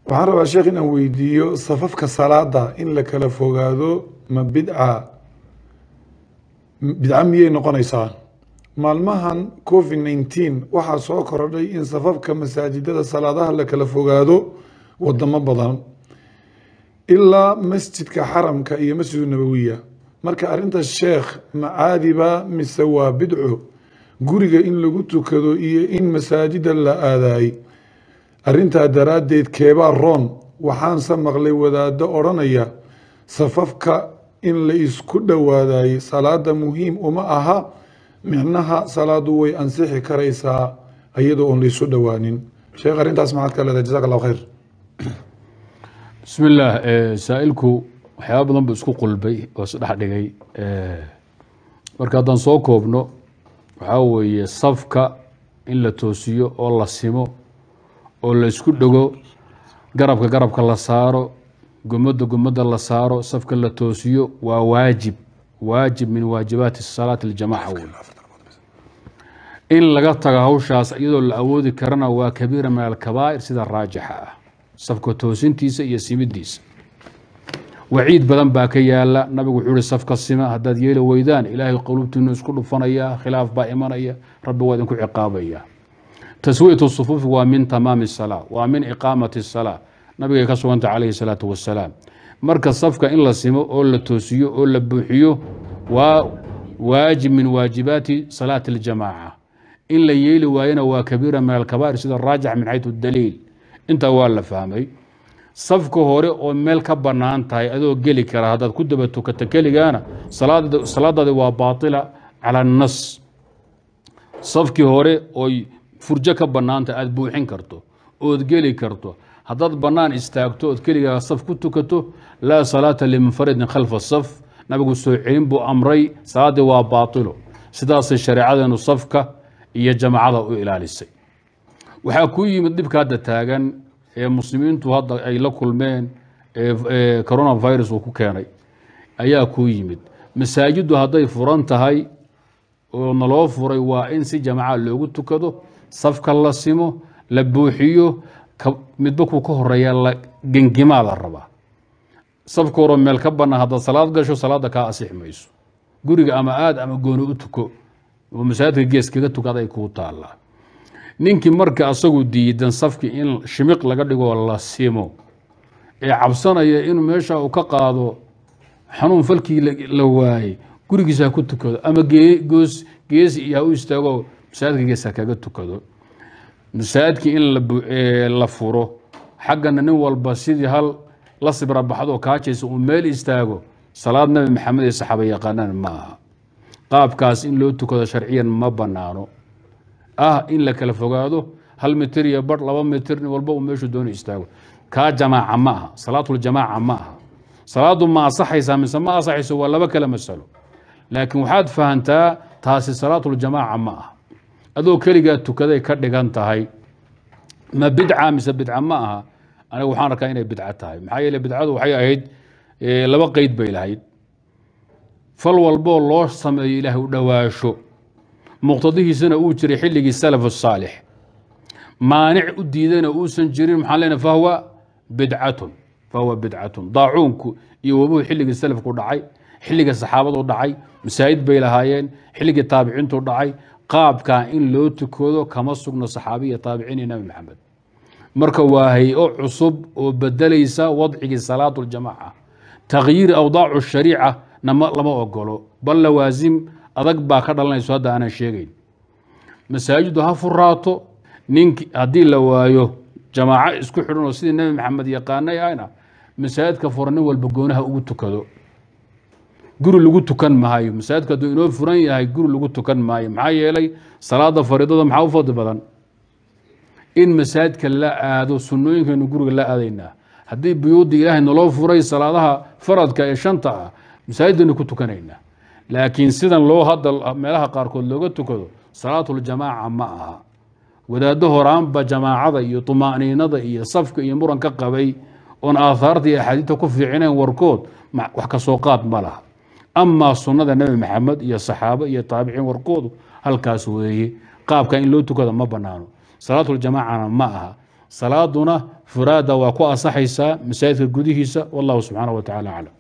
Waxaan rabaa, sheekh, inaan weydiiyo safafka salaada in la kala fogaado ma bidca, bidca miyay noqonaysaa? Maalmahan COVID-19 waxaa soo korodhay in safafka masaajidada salaadaha la kala fogaado wadamo badan, ilaa masjidka Xaramka iyo Masjidu Nabawiya. Marka arrinta, sheekh, ma caadiba mise waa bidco guriga in lagu tukado iyo in masaajida la aadaay? Arrintaa daraaddeed keebaa roon? Waxaanse maqlay wadaaddo odhanaya safafka in la isku dhowaadaayey salaada muhiim uma aha, micnaha salaadu way ansixi karaysaa iyadoo oon la isu dhowaanin. Sheekh, arrintaas maxaad ka leedahay? Jazaak Allahu khayr. Bismi illaah. Saa-ilku waxyaaba badan buu isku qulbay oo isdhex dhigay. Marka haddaan soo koobno, waxaa weeye safka in la toosiyo oo la simo oo la isku dhego, garabka garabka la saaro, gomadda gomadda la saaro, safka la toosiyo, waa waajib, waajib min waajibaati salaati aljamaca wey. In laga tago hawshaas iyadoo la awoodi karana waa kabiira min alkabaa'ir sida raajixa ah. Safka toosintiisa iyo simidiisa waciid badan baa ka yaala. Nabigu wuxuu uhi: "Safka sima, haddaad yeeli weydaan, Ilaahay qulubtiinu isku dhufanaya, khilaaf baa imanaya, Rabbi waa idinku ciqaabaya." Taswiyat sufuufi waa min tamaami salaa, waa min iqaamati salaa, nabigay ka suganta calayhi salaatu wasalaam. Marka safka in la simo oo la toosiyo oo la buuxiyo waa waajib min waajibaati salaati aljamaaca. In la yeeli waayona waa kabiira min alkabaa'ir sida raajix min xaytu daliil. Intaa waa la fahmay. Safka hore oo meel ka bannaan tahay adoo geli kara haddaad ku daba tukata keligaana, salaadaadi waa baatila cala annas. Safkii hore oy furjo ka bannaan tahay, aad buuxin karto ood geli karto, haddaad bannaan istaagto ood keligaa saf ku tukato, laa salaata limunfaridin khalfa saf. Nabigu soo celin buu amray, salaaddii waa baatilo. Sidaasay shareecadeenu safka iyo jamacada u ilaalisay. Waxaa ku yimid dhibka hadda taagan ee muslimiintu hadda ay la kulmeen ee coronavirus uu ku keenay ayaa kuu yimid. Masaajiddu hadday furan tahay oo naloo furay, waa in si jamaca loogu tukado, safka la simo, la buuxiyo, midba kuu ka horeeya la gengimaa la rabaa. Safka horo meel ka bannaan haddaad salaad gasho, salaadda kaa asixi mayso. Guriga ama aad ama gooni u tuko oo masaajidka gees kaga tukada ay kuu taallaa. Ninkii marka asagu diidan safkii in shimiq laga dhigoo la simo ee cabsanaya inuu meesha uu ka qaado xanuun falkii la waayey, gurigiisa ha ku tukado ama goos geesi iyo ha u istaago, masaajidka gees ha kaga tukado. Masaajidkii in la furo, xaggana nin walba sidii hal la sibra baxdo kaajaysa uu meel istaago, salaad Nabi Maxamed iyo saxaaba yaqaanaan ma aha. Qaabkaas in loo tukado sharciyan ma banaano ah in la kala fogaado 1 mitir iyo bar, 2 mitir, nin walba uu meeshuu doona istaago. Kaa jamaaca ma aha, salaatuljamaaca ma aha. Salaadu ma asaxaysaa mise ma asaxayso waa laba kala masalo, laakiin waxaad fahantaa taasi salaatuljamaaca ma aha. Adoo keligaa tukaday ka dhigan tahay. Ma bidca mise bidca ma aha? Aniga waxaan arkaa inay bidco tahay. Maxaa yeele, bidcadu waxay ahayd laba qeyd bay lahayd: fal walboo loo sameeyo Ilaahay u dhowaasho, muqtadihiisana uu jiray xilligii salaf saalix, maanic u diidana uusan jirin, maxaan leenahay? Fahuwa bidcatun, fahuwa bidcatun. Daacuunku iyo wabuhu xilligii salafku dhacay, xilliga saxaabadu dhacay, masaajid bay lahaayeen. Xilligii taabiciintu dhacay. Qaabkaa in loo tukado kama sugno saxaabiya, taabiciin iyo Nabi Maxamed. Marka waa hay-o cusub oo bedelaysa wadcigii salaatuljamaaca. Takhyiir awdaacu shariica nama lama ogolo, bal lawaasim adag baa ka dhalanayso hadda aanan sheegayn. Masaajiddu ha furaato. Nink haddii la waayo jamaaco isku xidhan oo sidii Nebi Maxamed yaqaanay ahna, masaajidka furan nin walba goonaha ugu tukado, guri lagu tukan maayo. Masaajidka hadduu inoo furan yahay, guri lagu tukan maayo. Maxaa yeelay, salaada fariidada maxaa u fadli badan? In masaajidka la aado. Sunnooyinkaynu guriga la aadaynaa. Haddii buyuudda Ilaahay naloo furay, salaadaha faradka ee shanta ah masaajidaynu ku tukanaynaa. Laakiin sidan loo hadda meelaha qaarkood looga tukado salaatuljamaaca ma aha. Wadaaddo horaanba jamaacada iyo tumaaniinada iyo safka iyo muran ka qabay oon aathaarta iyo axaadiidta ku fiicinayn, warkood wax ka soo qaad ma laha. Amaa sunnada Nebi Maxamed iyo saxaabo iyo taabiciin warkoodu halkaas weeye. Qaabka in loo tukada ma banaano, salaatuljamaacana ma aha. Salaaduna Furaada waa ku asaxaysaa masaajidka gudihiisa. Wallahu subxaanaه wa tacala aclam.